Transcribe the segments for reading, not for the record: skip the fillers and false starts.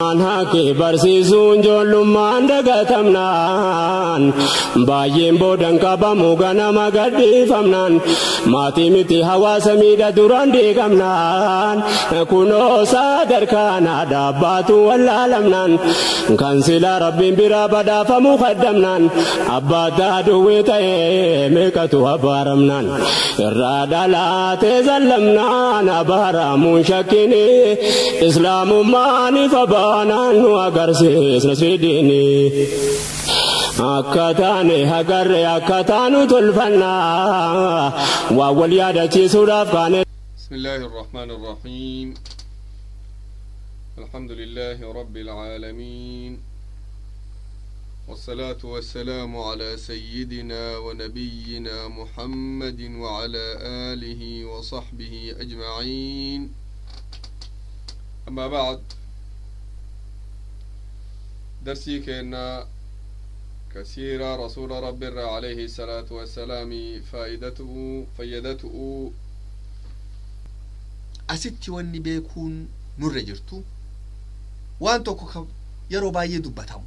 Haaqee barsiisuun ijoollummaan dagatamnaan baay'een boodan qabamu ganama gadhiifamnaan maatii miti hawaasa miidha duraan diigamnaan kunoo sadarkaan dhaabbaatu wallaalamnaan kan silaa rabbiin biraa badhaafamu kaddamnaan abbaa duwwee ta'ee meeqatu abaaramnaan irraa dhalaatee zallamnaan abaaramuun shakkini islaamummaan ifa baanaan nu agarsiisna sidiini. Akka taane agarre akka taanu tolfannaa waa wal yaadachiisuudhaaf kaane. بسم الله الرحمن الرحيم. الحمد لله رب العالمين، والصلاة والسلام على سيدنا ونبينا محمد وعلى آله وصحبه أجمعين. أما بعد، درسي كأن كثير رسول رب عليه الصلاة والسلام فائدته فيدته. Asitti wanni beekuun nurra jirtu waan tokko ka yeroo baay'ee dubbatamu: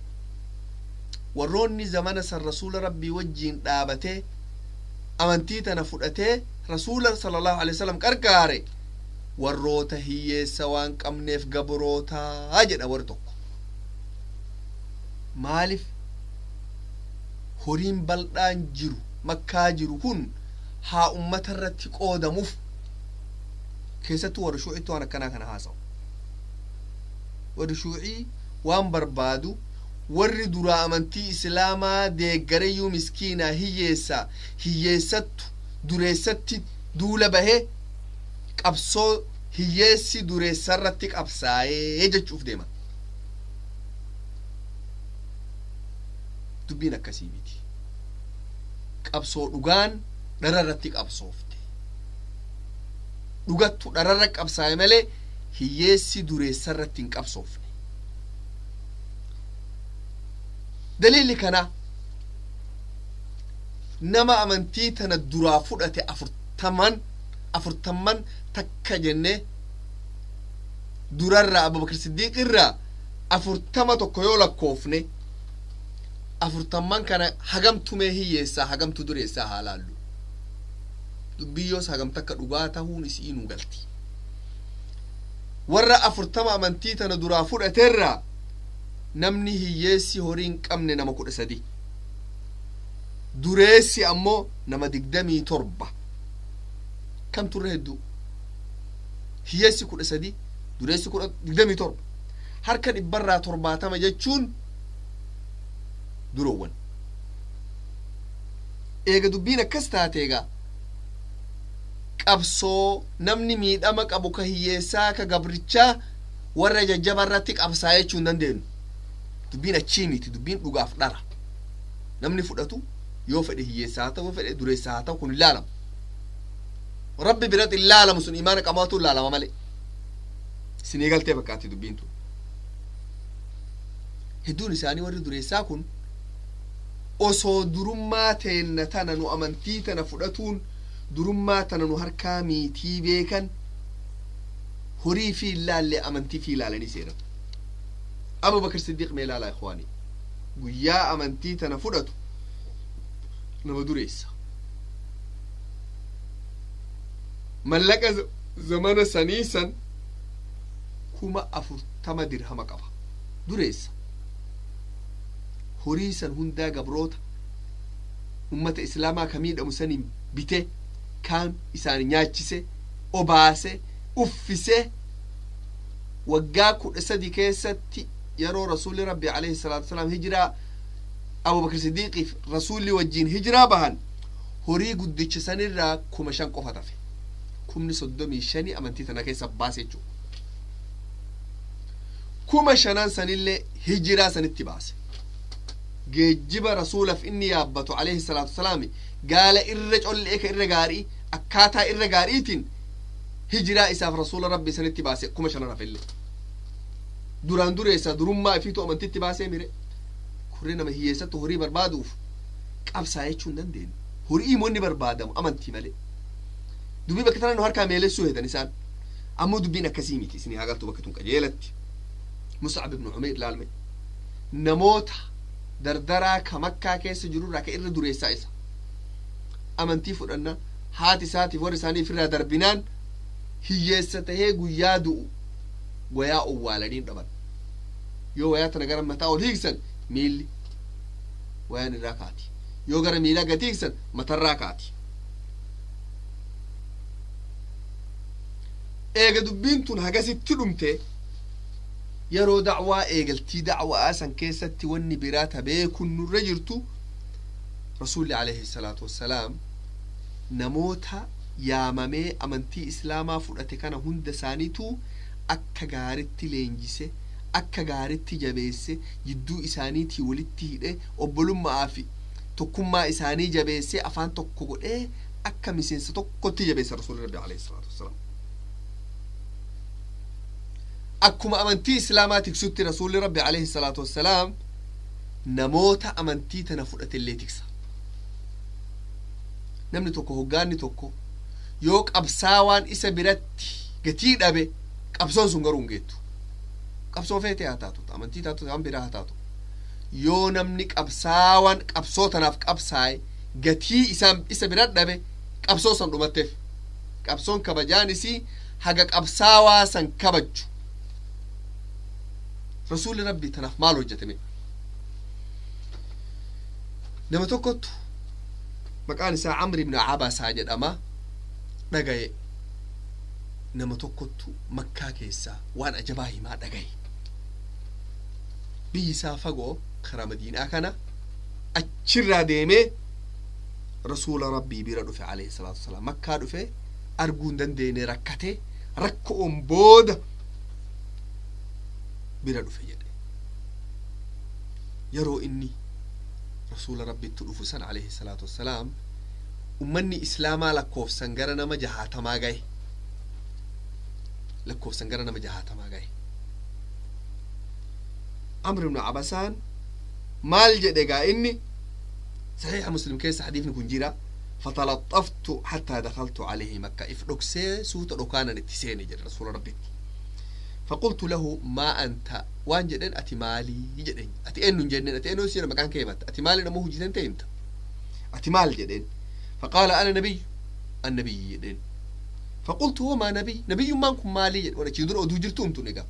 warroonni zamana san Rasuula Rabbii wajjiin dhaabatee amantii tana fudhatee Rasuula sallallahu alaihi wasallam qarqaare warroota hiyyeessa waan qabneef gabrootaa jedha. Warri tokko maaliif horiin bal'aan jiru Makkaa jiru kun haa ummata irratti qoodamuuf? Keessattuu warri shuucitti waan akkanaa kana haasawu. Warri shuucii waan barbaadu, warri duraa amantii islaamaa deeggareyyuu miskiinaa hiyyeessaa hiyyeessattu dureessatti duula bahee qabsoo hiyyeessi dureessarratti qabsaa'ee jechuuf deema. Dubbiin akkasii miti. Qabsoo dhugaan dhararratti qabsoofte. Dhugattu dhararra qabsaa'e malee hiyyeessi dureessarratti hin qabsoofne. Daliilli kana nama amantii tana duraa fudhate 40 40 takka jenne durarraa Abubakar Siddiiq irraa 40 tokko yoo lakkoofne, 40n kana hagamtu mee hiyyeessaa, hagamtu dureessaa haa laallu. Dubbiyyoos hagam takka dhugaa tahuun isii nu galti. Warra 40 amantii tana duraa fudhateerraa namni hiyyeessi horii hin qabne nama 13, dureessi ammoo nama 27. Kam turre hedduu? Hiyyeessi 13, dureessi 27. Harka 70% jechuun duroowwan. Eega dubbiin akkas taate, egaa qabsoo namni miidhama qabu ka hiyyeessaa ka gabrichaa warra jajjaba irratti qabsaa jechuu hin dandeenyu. Dubbiin achii miti. Dubbiin dhugaaf dhara namni fudhatu yoo fedhe hiyyeessaa haa ta'u, yoo fedhe dureessaa haa ta'u, kun hin laalamu. Rabbi biratti hin laalamu. Sun imaana qabaatu laalama malee. Isinii galtee fakkaatti dubbiin tun. Hedduun isaanii warri dureessaa kun osoo durummaa teenna tana nu amantii tana fudhatuun durummaa tana nu harkaa miitii beekan, horii fi ilaallee amantii fi ilaalanii seenan. Abu Bakr Siddiiq mee ilaalaa, ikhwaanii. Guyyaa amantii tana fudhatu nama dureessa. Mallaqa zamana sanii san 40,000 dirhama qaba. Dureessa. Horii san hundaa gabroota ummata islaamaa ka miidhamu saniin bite, kaan isaan nyaachise, obaase, uffise. Waggaa 13 keessatti yeroo Rasuulli Rabbi alayhi salaatu wasalaam hijiraa Abubakar Sidiiqiif Rasuulli wajjiin hijiraa bahan, horii guddicha sanirraa 5,000 qofa tafe. 35,000 amantii tana keessa baase jechuudha. 5,000n sanillee hijiraa sanitti baase. Geejjiba Rasuulaf inni yaabbatu alayhi salaatu wasalaam gaala irra collee ka irra gaarii akkaataa irra gaariitiin hijiraa isaaf Rasuula Rabbi sanitti baase. 5,000n hafellee duraan dureessa durummaa ifiitu amantitti baasee mire. Kurri nama hiyyeessattu horii barbaaduuf qabsaa jechuu hin dandeenyu. Horii immoo barbaadamu amantii malee. Dubbii bakka tana nu harkaa meelessuu hedan isaan. Ammoo dubbiin akkasii miti. Isinii haa galtu bakka tun qajeelatti. Mus'ab ibn Umayr laalme namoota dardaraa ka Makkaa keessa jirurraa ka irra dureessaa isa amantii fudhanna haati isaatiif warri isaanii ifirraa darbinaan hiyyeessa tahee guyyaa du'u wayaa owwaalaniin dhaban yoo wayaa tana gara mataa ol hiiksan miilli wayaan irraa kaati yoo gara miilaa gad hiiksan matarraa kaati eega dubbiin tun hagasitti dhumte yeroo dacwaa eegaltii dacwaa san keessatti wanni biraa ta beekun nurra jirtu rasuulli alayhi salaatu wassalaam namoota yaamamee amantii islaamaa fudhate kana hunda isaaniitu akka gaaritti leenjise akka gaaritti jabeesse jidduu isaaniitii walitti hidhe obbolummaa fi tokkummaa isaanii jabeesse afaan tokko godhee akka miseensa tokkotti jabeesse rasuulli rabbi alayhi salaatu wassalaam akkuma amantii islaamaa tiksutti rasuulli rabbi alayhi salaatu wassalaam namoota amantii tana fudhate illee tiksa namni tokko hoggaanni tokko yoo qabsaawaan isa biratti gatii dhabe qabsoon sun garuu hin geettu qabsoo feete haa taatu amantii taatu waan biraa haa taatu yoo namni qabsaawaan qabsoo tanaaf qabsaaye gatii isaan isa bira dhabe qabsoo san dhumatteef qabsoon kabajaan isii haga qabsaawaa san kabajju rasuulli rabbii tanaaf maal hojjetame nama tokkottu maqaan isaa Amr ibn Abasaa jedhama dhagaye nama tokkottu Makkaa keessaa waan ajabaa himaa dhagaye biyyi isaa fagoo karaa Madiinaa kana achirraa deemee rasuula rabbii bira dhufe alayhi salaatu wasalaam Makkaa dhufe arguu hin dandeenye rakkate rakkoon booda bira dhufe jedhe yeroo inni rasuula rabbitti dhufu san alayhi salaatu wassalaam ummanni islaamaa lakkoofsan gara nama jahaatamaa gahe lakkoofsan gara nama jahaatamaa gahe Amr ibnu Abasaan maal jedhe gaa inni saxiixa Muslim keessa hadiifni kun jira fatalaxaftu hattaa dakaltu alayhi makka if dhoksee suuta dhokaanan itti seene jedhe rasuula rabbitti فقلت له ما أنت وان جدن أتي مالي جدن أتي إنو جدن أتي إنو سينا مكان كيمت أتي مالي نمو جدن تيمت أتي مال جدن فقال أنا نبي النبي جدن فقلت هو ما نبي نبي مانكم مالي جدن وانا كيدر أدو جرتم تنقى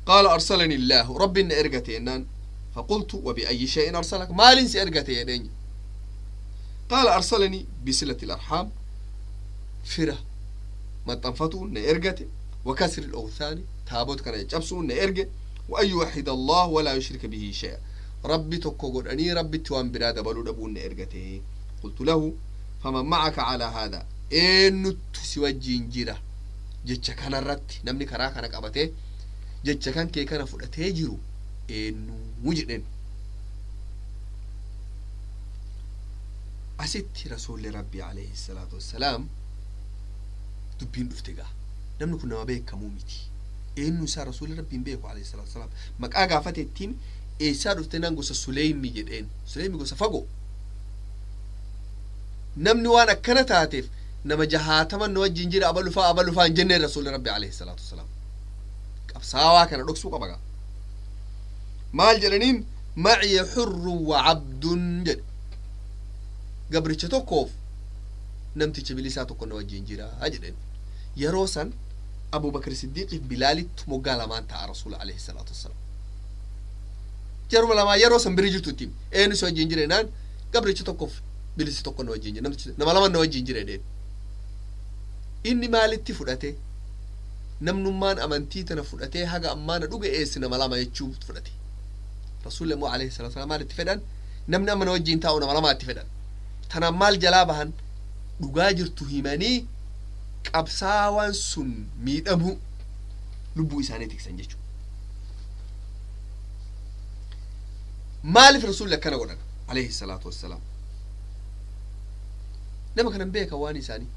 قال أرسلني الله ربي إن إرقتي إنان فقلت وبأي شيء أرسلك مال إرقتي إنان قال أرسلني بصلة الأرحام فرة ما تنفتوا إن إرقتي وكسر الأوثان تابوت كان يجبسون نيرجع وأن يوحد الله ولا يشرك به شيئا ربي تكو أني ربي توان برادة بلو دبون نيرجته قلت له فمن معك على هذا إن تسوى جنجرة جتش كان الرت نمني كرا كان قبته جتش كان كي كان فرته جرو إنه مجرم أست رسول ربي عليه الصلاة والسلام دبين دفتقه namni kun nama beekamuu miti eenyu isaa rasuulli rabbiin beeku alayhi salaatu wasalaam maqaa gaafate ittiin eessaa dhufte naan gosa Suleymi jedheen Suleymi gosa fagoo namni waan akkana taateef nama jahaataman na wajjin jira abalufaa abalufaa hin jenneen rasuulli rabbi alayhi salaatu wasalaam qabsaawaa kana dhoksuu qaba gaa maal jedhaniin maciya xurru wa cabdun jedhe gabricha tokkoof namticha bilisaa tokko na wajjin jira jedheen yeroo san Abu Bakr Siddiqiif Bilaalittu moggaa lamaan ta'a rasuula alayhi salaatu wassalaam yeroo lamaa yeroo san biri jirtu ittiin eenyu si wajjin jira naan gabricha tokkoof bilisi tokko na wajjin jira namtichi nama lama na wajjin jira jedheen inni maalitti fudhate namnummaan amantii tana fudhatee haga ammaa na dhuga eessi nama lama jechuu fudhate rasuulli immoo alayhi salaatu wassalaam maalitti fedhan namni amma na wajjin taa'u nama lamaatti fedhan tanaan maal jalaa bahan dhugaa jirtu himanii qabsaawaan sun miidhamu lubbuu isaanii tiksan jechuudha. Maaliif rasuulli akkana godhan alayhi salaatu wassalaam nama kana hin beekan waan isaanii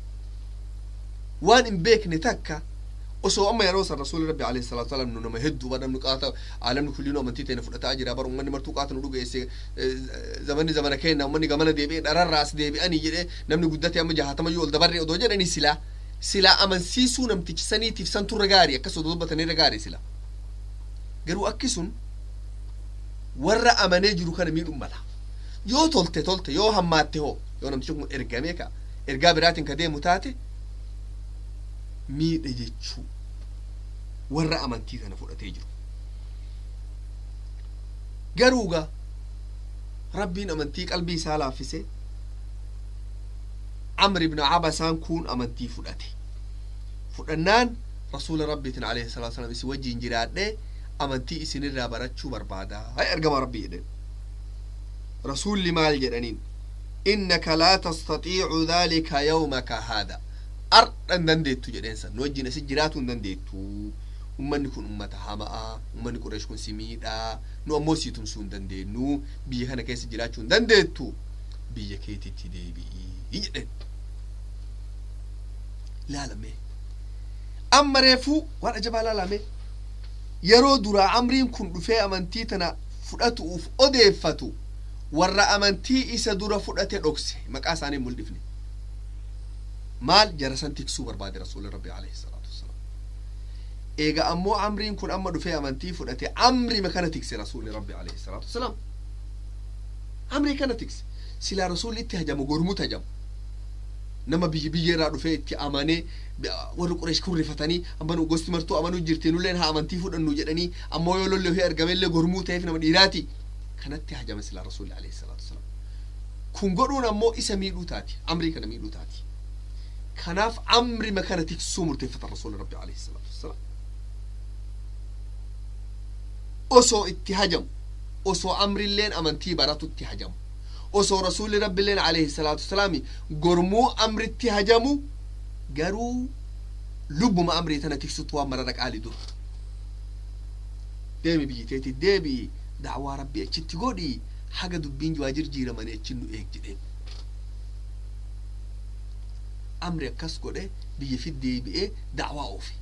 waan hin beekne takka osoo amma yeroo san rasuulli rabbi alayhi salaatu wassalaam nu nama hedduu bar namni qaata aalamni kulliinuu amantii teena fudhataa jira bar ummanni martuu qaata nu dhugeesse zamanni zamana keenya ummanni gamana deebi'ee dhararraa as deebi'anii jedhee namni guddate amma jahatamayyuu ol dabarree odoo jedhanii silaa silaa amansiisuu namtichi saniitiif santurra gaarii akkas odoo dubbatanirra gaarii sila Garuu akki sun warra amanee jiru kana miidhuu mala. Yoo tolte tolte, yoo hammaatte hoo, yoo namtichi kun ergamee ka ergaa biraatiin ka deemu taate miidhe jechuu warra amantii kana fudhatee jiru. Garuuga rabbiin amantii qalbii isaa laaffise. Amr ibn Abasaan kun amantii fudhate. Fudhannaan rasuula rabbiitiin alayhi salaatu wasalaam isin wajjiin jiraadhee amantii isinirraa barachuu barbaada hay ergama rabbii jedheen. Rasuulli maal jedhaniin? Innaka laa tastatiicu dhaalika yawmaka haada, ardha hin dandeettu jedheen. San nu wajjiin asit jiraatu hin dandeettu, ummanni kun ummata hama'a, ummanni Qureesh kun si miidhaa, nu ammoo sii tumsuu hin dandeenyu, biyya kana keessa jiraachuu hin dandeettu, biyya keetitti deebi'ii jedheen. Laalame amma reefuu waan ajabaa laalame. Yeroo duraa amriin kun dhufee amantii tana fudhatuuf odeeffatu warra amantii isa dura fudhate dhokse, maqaa isaanii hin mul'ifne. Maal jara san tiksuu barbaade rasuulli rabbi alayhi salaatu wassalaam. Eega ammoo amriin kun amma dhufee amantii fudhate, amrima kana tikse rasuulli rabbi alayhi salaatu wassalaam, amrii kana tikse. Silaa rasuulli itti hajamu gormutu hajamu nama biyya biyya irraa dhufee itti amanee, warri Qureesh kun rifatanii amma nu gosti martuu amanuu jirti, nulleen haa amantii fudhannu jedhanii, ammoo yoo lolli ofii argamellee gormuu ta'eef nama dhiiraati kanatti hajame silaa rasuulli alayhi salaatu wassalaam. Kun godhuun ammoo isa miidhuu taati, amrii kana miidhuu taati. Kanaaf amrima kana tiksuu murteeffata rasuulli rabbi alayhi salaatu wassalaam. Osoo itti hajamu, osoo amrilleen amantii baratutti hajamu, osoo rasuulli rabbiilleen alayhi salaatu wassalaami gormuu amritti hajamu, garuu lubbuma amrii tana tiksutu waan marara qaali. Dur deemi biyyi teeti deebi'i, da'waa rabbii achitti godhi, haga dubbiin waa jirjiiramanii achi nu eeg jedheen. Amri akkas godhe, biyya fit deebi'ee da'waa oofe.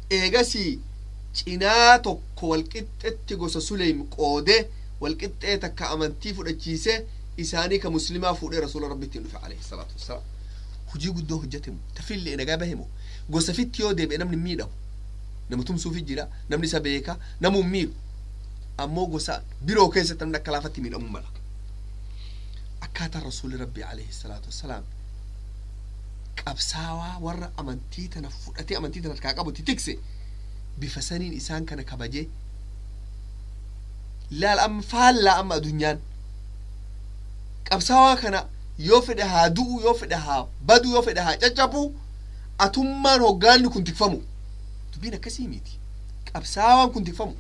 Eegasii cinaa tokko walqixxetti gosa Suleym qoode, walqixxee takka amantii fudhachiise, isaanii ka muslimaa fuudhee rasuula rabbiittiin dhufe alayhi salaatu wassalaam. Hujii guddoo hojjetemu tafillee nagaa bahemu. Gosa fitti yoo deebi'e namni miidhamu nama tumsuufi jira, namni isa beeka, namu hin miidhu. Ammoo gosa biroo keessatti namni akka laafatti miidhamuu mala. Akkaataan rasuulli rabbii alayhi salaatu wassalaam qabsaawaa warra amantii tana fudhatee amantii tana harkaa qabutti tikse bifa saniin isaan kana kabajee. Laal amma faallaa amma addunyaan qabsaawaa kana yoo fedhe haa du'u, yoo fedhe haa badu, yoo fedhe haa caccabu, atummaan hoggaanni kun tikfamu. Dubbiin akkasii miti. Qabsaawaan kun tikfamu,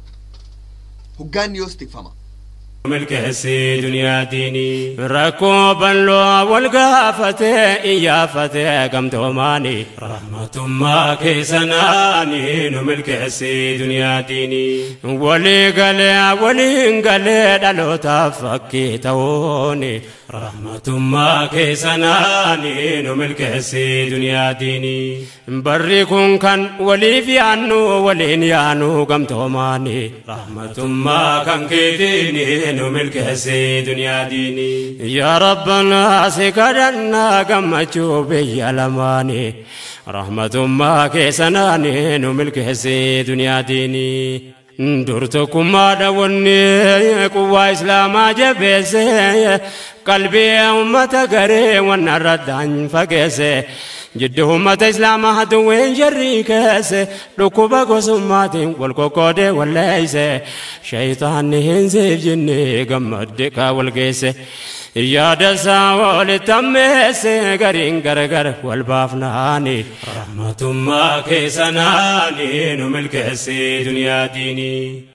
hoggaanni yoos tikfama. Milkeessi duniyaa diinii rakkoo bal'oo wal gaafatee iyyafatee gamtoomaani, rahmatummaa keessanaani nu milkeessi duniyaa diinii walii galee waliin galee dhalootaaf fakkii ta'uuni, rahmatummaa keessanaani nu milkeessi duniyaa diinii barri kun kan waliif yaannu waliin yaanu gamtoomaani, rahmatummaa kan keetiini nu milkeessi duniyaa diinii. Yaa Rabbanaa si kadhannaa gammachuu biyya lamaani, rahmatummaa keessanaani nu milkeessi duniyaa diinii. Dur tokkummaadha wanni quwwaa islaamaa jabeesse, qalbii ummata garee wanna irratti fageesse, jiddu ummata islaamaa haduwween jarrii keesse dhukkuba gosummaatiin wal qoqqoodee walleeyse, shayitaanni hin siif jinni gammadde kaa wal geesse, yaada isaa walitti ammeesse, gariin gargar wal baafnaani, rahmatummaa keessanaani nu milkeessi duniyaa diinii.